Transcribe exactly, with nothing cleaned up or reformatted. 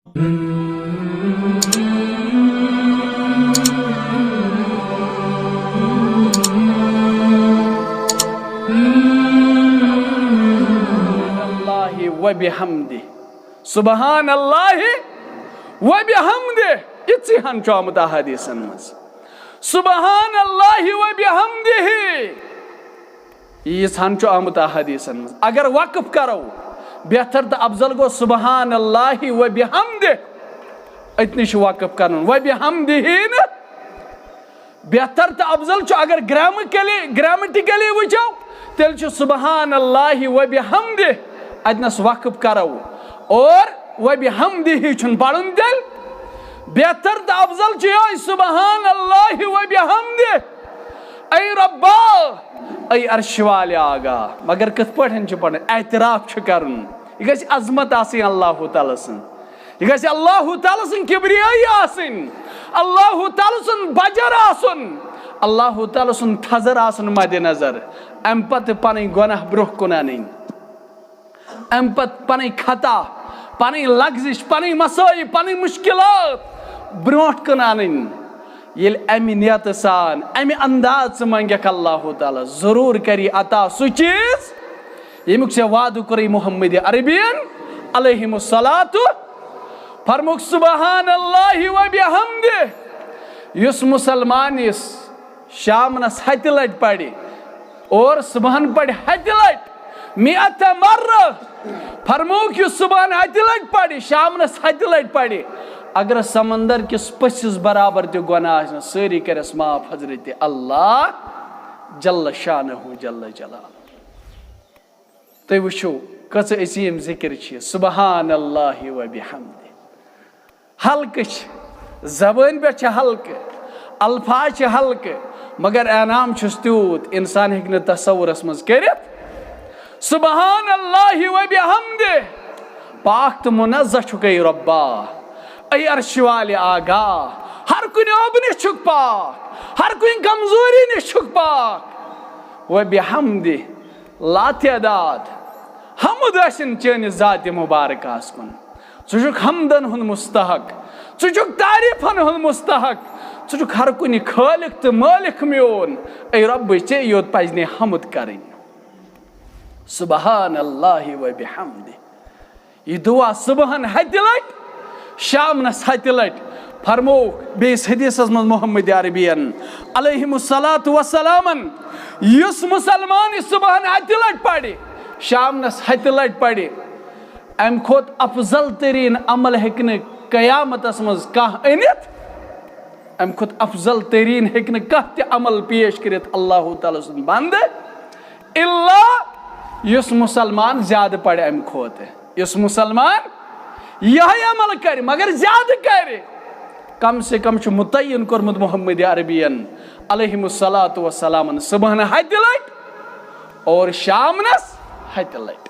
اللہ و بحمدہ۔ سبحان اللہ و بحمدہ۔ یِژٕے ہن چھُ آمُت احادیثن منٛز۔ سبحان اللہ و بحمدہ۔ ییٖژ ہن چھُ آمُت احادیثن منٛز۔ اگر وقف کرو، بہتر تہٕ افضل گوٚو سبحان اللہ و بحمدہ۔ أتنی چھُ وقف کرُن۔ و بحمدہ نہٕ۔ بہتر تہٕ افضل چھُ، اگر گرامکلی، گرامٹیکلی وٕچھو، تیٚلہِ چھُ سبحان اللہ و بحمدہ۔ اتنس وقف کرو اور و بحمدہ چھُنہٕ پرُن تیٚلہِ۔ بہتر تہٕ افضل چھُ یِہوٚے سبحان اللہ و بحمدہ۔ اے ربا، اے عرش والے آگا۔ مگر کِتھ پٲٹھۍ چھُ پرُن؟ اعتراف چھُ کرُن۔ یہِ گژھِ عظمت آسٕنۍ اللہ تعالیٰ سٕنٛز۔ یہِ گژھِ اللہ تعالیٰ سٕنٛز کبریٲیی آسٕنۍ، اللہ تعالیٰ سُنٛد بجر آسُن، اللہ تعالیٰ سُنٛد تھزر آسُن مدِ نظر۔ اَمہِ پتہٕ پنٕنۍ گۄناہ برٛونٛہہ کُن انٕنۍ، اَمہِ پتہٕ پنٕنۍ خطا، پنٕنۍ لغزش، پنٕنۍ مصٲیب، پنٕنۍ مشکلات برٛونٛٹھ کُن انٕنۍ۔ ییٚلہِ امہِ نیتہٕ سان، امہِ انداز ژٕ منگکھ، اللہ تعالیٰ ضروٗر کری عطا سُہ چیٖز، ییٚمیُک ژےٚ وعدٕ کوٚرُے محمد عربین علیہ الصلوۃ۔ فرموکھ سبحان اللہ و بحمدہ۔ یُس مسلمان یُس شامنس ہتہِ لٹہِ پرِ اور صبحن پرِ ہتہِ لٹہِ، مئة مرہ۔ فرموکھ یُس صبحن ہتہِ لٹہِ پرِ، شامنس ہتہِ لٹہِ پرِ، اگر سمندر کِس پٔژھِس برابر تہِ گۄناہ آسہِ، سٲری کرٮ۪س معاف حضرت اللہ جل شانہ جل جلالہ۔ تُہۍ وٕچھِو، کٔژٕ عظیٖم ذِکِر چھِ یہِ۔ سبحان اللہ و بحمدہ۔ ہلکہٕ چھِ، زبٲنۍ پٮ۪ٹھ چھِ ہلکہٕ، الفاظ چھِ ہلکہٕ، مگر انعام چھُس تیوٗت، انسان ہیٚکہِ نہٕ تصورس منٛز کٔرِتھ۔ سبحان اللہ و بحمدہ۔ پاک تہٕ منزہ چھُکھ اے ربا، اے عرش والے آگاہ، ہر کُنہِ عٲبہٕ نِش چھُکھ پاک، ہر کُنہِ کمزوری نِش چھُکھ پاک۔ و بحمدہ، لاتعداد حمد ٲسِن چٲنِس ذاتِ مبارکس کُن۔ ژٕ چھُکھ حمدن ہُنٛد مستحق، ژٕ چھُکھ تعریفن ہُنٛد مستحق، ژٕ چھُکھ ہر کُنہِ خالق تہٕ مٲلِک میون۔ اے رۄب، ژےٚ یوت پزِ نے حمد کرٕنۍ۔ سبحان اللہ و بحمدہ۔ یہِ دعا صبحن ہتہِ لٹہِ، شامنس ہتہِ لٹہِ۔ فرمووُکھ بیٚیِس حدیثس منٛز محمد عربین علیہ الصلوۃ والسلامن، یُس مسلمان یہِ صبحن ہتہِ لٹہِ پرِ، شامنس ہتہِ لٹہِ پرِ، امہِ کھۄتہٕ افضل ترین عمل ہیٚکہِ نہٕ قیامتس منٛز کانٛہہ أنِتھ۔ امہِ کھۄتہٕ افضل ترین ہیٚکہِ نہٕ کانٛہہ تہِ عمل پیش کٔرِتھ اللہ تعالیٰ سُنٛد بندٕ، الا یُس مسلمان زیادٕ پرِ امہِ کھۄتہٕ۔ یُس مسلمان یِہوٚے عمل کرِ، مگر زیادٕ کرِ، کم سے کم چھُ متعین کوٚرمُت محمد عربین علیہ الصلوۃ والسلامن صبحن ہتہِ لٹہِ اور شامنس ہتہِ لٹہِ۔